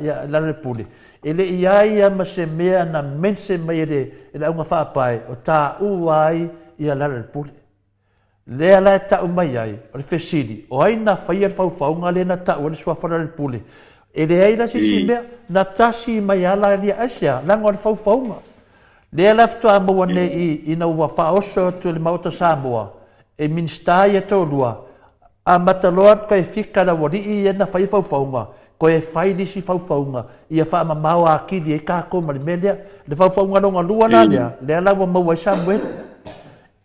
Ia, Lealailepule, e le i ai lava ma se mea na mention mai e le, e le auga faapae o taua ai ia Lealailepule. Lea la e tau mai ai, o le fesili, o ai na faia le faufauga lea na tau ai le suafa o Lealailepule? E leai la se isi mea, na tasi mai lava la ia, aisea? Leaga o le faufauga. Lea la faatoa maua nei i ina ua faaoso atu e le Maota o Samoa, e Minisita ia e toalua, amata loa toe fika le aualii ia na faia faufauga, toe fai le isi faufauga ia faamamao atili ai tatou ma le mea lea. Le faufauga lona lua la lea, lea la ua maua ai Samuelu.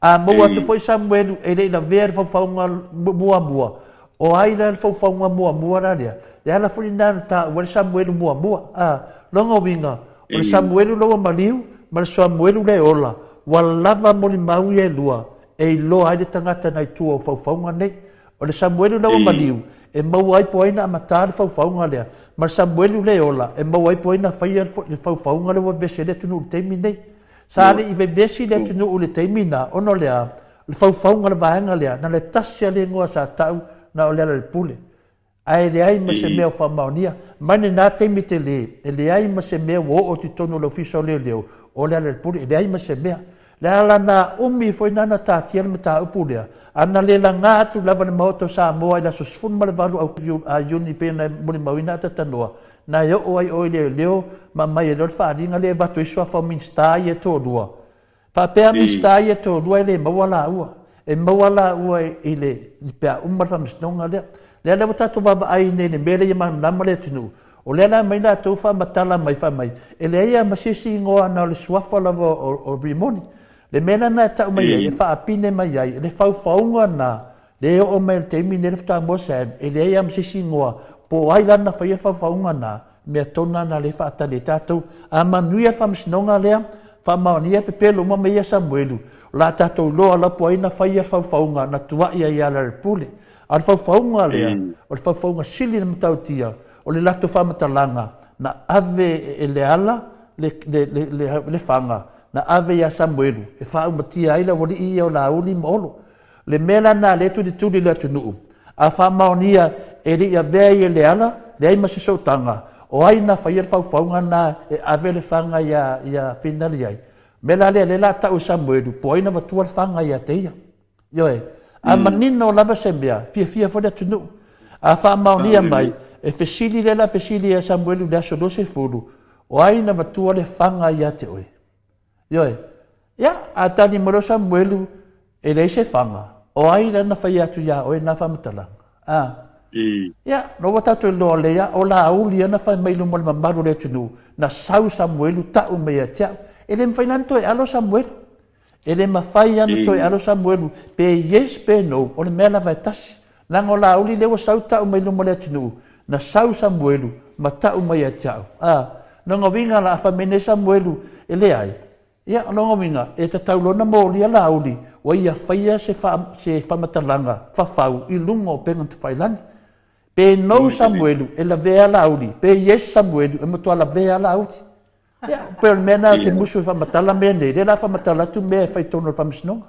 A maua atu foi Samuelu e le i lavea le faufauga muamua, o ai la le faufauga muamua la lea? Le ala foi lena na taua ai le Samuelu muamua. A, lona uiga, o le Samuelu la ua maliu ma le Samuelu la e ola, ua lava molimau ia e lua e iloa ai le tagata nai tua o faufauga nei. O le Samuelu la ua maliu, e maua ai po o ai na amata le faufauga lea, ma le Samuelu la e ola, e maua ai po o ai na faia le faufauga lea ua vevesi ai le atunuu i le taimi nei. Sa le i vevesi le atunuu i le taimi na, ona o le a? O le faufauga o le vaega lea, na o le tasi lava le igoa sa tau, na o Lealailepule. Ae leai ma se mea o faamaonia. Mai lena taimi tele, e leai ma se mea ua oo atu i totonu o le Ofisa o Leoleo, o Lealailepule, e leai ma se mea. Le ala na umi foi na na taatia le mataupu lea, a na le laga atu lava i le Maota o Samoa i le aso 18 Iuni pei ona e molimauina a ta tanoa, na e oo ai oe i leoleo ma aumai ai loa le faaaliga lea e avatu ai suafa o Minisita ia e toalua. Faapea Minisita ia e toalua e le maua laua. E maua laua i le pe a uma le faamasinoga lea. Lea la ua tatou vaavaai nei i le mea lea ia malamalama le atunuu, o lea la e aumai latou faamatala mai fai mai, e leai lava ma se isi igoa na o le suafa lava o Rimoni. Le mea lena e tau mai ai, e faapine mai ai, le faufauga lena, lea e oo mai i le taimi lenei le faatoa maua Sam, e leai lava ma se isi igoa po o ai la na faia le faufauga lena, mea tonu lena lea e faatali ai tatou. A manuia le faamasinoga lea, faamaonia pepelo uma mai ia Samuelu, o le a tatou iloa la po o ai na faia le faufauga na tuai ai ia Lealailepule. A o le faufauga lea, o le faufauga sili ona matautia, o le latou faamatalaga na ave e Leala le, le, le, le, le faga, na ave ia Samuelu e faaumatia ai le aualii ia o Laauli ma Olo. Le mea la lena lea e tulituli i le atunuu, a faamaonia e le i avea ai e Leala, leai ma se sootaga, o ai na faia le faufauga lena e ave le faga ia, ia Finali ai? Mea la lea, lea la tau e Samuelu, po o ai na avatua le faga ia te ia. Ioe. A manino lava se mea, fiafia foi le atunuu. A faamaonia mai, e fesili lea la fesili ia Samuelu i le aso 20, o ai na avatua le faga ia te oe? Ioe. Ia, a tali mai loa Samuelu, e leai se faga, o ai la na faia atu iā oe na faamatalaga? A. Ia, no ua tatou iloa lea, o Laauli ia na fai mai i luma o le mamalu o le atunuu, na sau Samuelu tau mai ia te au. E le mafai la ona toe alo Samuelu. E le mafai lava ona toe alo Samuelu, pe yes pe no, o le mea lava e tasi. Leaga o Laauli lea ua sau tau mai luma o le atunuu, na sau Samuelu ma tau mai ia te au. A, lona uiga la, a fai mai nei Samuelu, e leai. Ia, o lona uiga, e tatau loa ona molia Laauli, ua ia faia se, fa, se faamatalaga fafau i luga o upega tafailagi. Pe no Samuelu, e lavea Laauli, pe yes Samuelu, e matua lavea Laauli. Ia, pei o le mea lena ou te musu e faamatala mea nei, lea la faamatala atu mea e fai tonu o le faamasinoga.